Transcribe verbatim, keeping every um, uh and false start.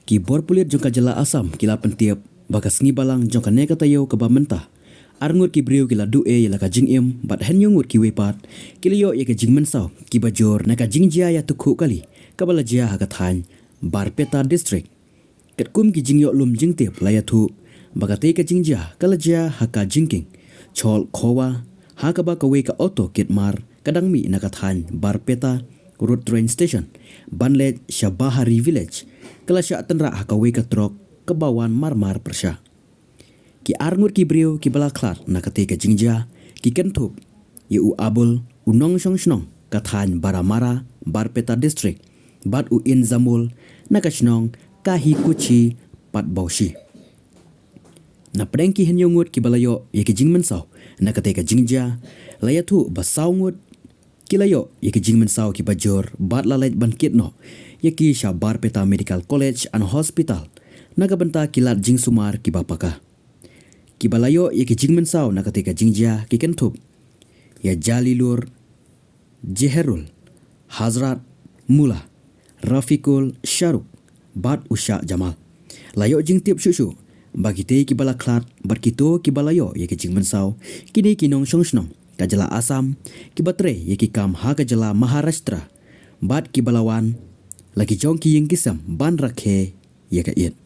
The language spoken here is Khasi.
Ki bor pulit jong ka jylla Assam ki la pyntip ba ka sngi Balang jong kane ka taïew kaba mynta, arngut ki briew ki la duh ei ïa la ka jingim bad hynñiew ngut kiwei pat ki la ïoh ïa ka jingmynsaw kiba jur na ka jingjia ïathuhkhuh kali kaba la jia ha ka thaiñ Barpeta District. Katkum ki jingïoh lum jingtip la ïathuh ba katei ka jingjia ka la jia ha ka jingkieng Chol Khowa, ha kaba kawei ka auto kit mar ka dang mih na ka thaiñ Barpeta Road Train Station ban leit sha Bahari Village, ka la shah tynrah ha kawei ka trok kaba wan marmar pyrshah. Ki arngut ki briew kiba la khlad na katei ka jingjia ki kynthup ïa u Abul, u nongshong shnong ka thaiñ Baramara, Barpeta District, bad u Inzamul na ka shnong Kahikuchi, Patbaushi. Na pdeng ki hynñiew ngut kiba la ïoh ïa ki jingmynsaw na katei ka jingjia, la ïathuh ba saw ngut ki la ïoh ïa ki jingmynsaw kiba jur bad la leit ban kit noh ïa ki sha Barpeta Medical College and Hospital na ka bynta ki lad jingsumar kiba paka. Kiba la ïoh ïa ki jingmynsaw na katei ka jingjia ki kynthup ïa Jalilur, Jeherul, Hazrat, Mula, Rafikul, Sharuk, bad u Shah Jamal. La ïoh jingtip shuh shuh ba kitei kiba la khlad bad kito kiba la ïoh ïa ki jingmynsaw, kine ki nongshong shnong ka jylla Assam kiba trei ïa ki kam ha ka jylla Maharashtra, bad kiba la wan la ki jong ki ïing ki sem ban rakhe ïa ka ïit.